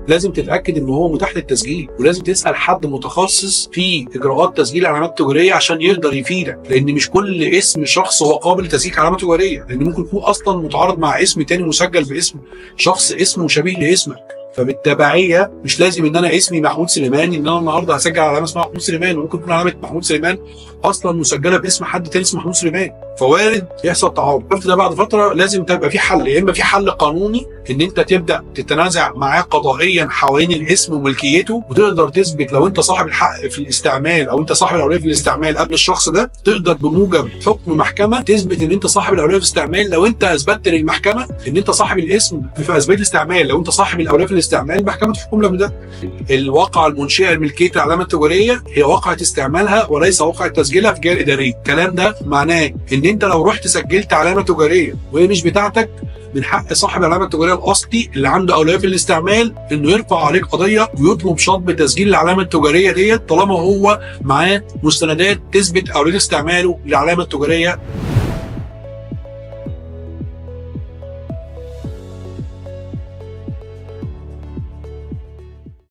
لازم تتاكد ان هو متاح للتسجيل، ولازم تسال حد متخصص في اجراءات تسجيل العلامات التجارية عشان يقدر يفيدك، لان مش كل اسم شخص هو قابل لتسجيل علامة تجاريه، لان ممكن يكون اصلا متعارض مع اسم تاني مسجل باسم شخص اسمه شبيه لاسمك. فبالتبعيه مش لازم ان انا اسمي محمود سليمان ان انا النهارده هسجل علامة اسمها محمود سليمان، وممكن تكون علامة محمود سليمان اصلا مسجله باسم حد تاني اسمه محمود سليمان، فوارد يحصل تعارض. ده بعد فترة لازم تبقى في حل، يا اما في حل قانوني ان انت تبدا تتنازع معاه قضائيا حوالين الاسم وملكيته، وتقدر تثبت لو انت صاحب الحق في الاستعمال او انت صاحب الاولوية في الاستعمال قبل الشخص ده، تقدر بموجب حكم محكمة تثبت ان انت صاحب الاولوية في الاستعمال. لو انت اثبتت للمحكمة ان انت صاحب الاسم في اثبات الاستعمال، لو انت صاحب الاولوية في الاستعمال المحكمة تحكم لك بده. الواقعة المنشئه لملكيه العلامة التجارية هي واقعه استعمالها وليس واقعه تسجيلها في الجهة الادارية. الكلام ده معناه ان انت لو رحت سجلت علامة تجارية وهي مش بتاعتك، من حق صاحب العلامة التجارية الاصلي اللي عنده اولوية في الاستعمال انه يرفع عليك قضية ويطلب شطب تسجيل العلامة التجارية ديت، طالما هو معاه مستندات تثبت اولوية استعماله للعلامة التجارية.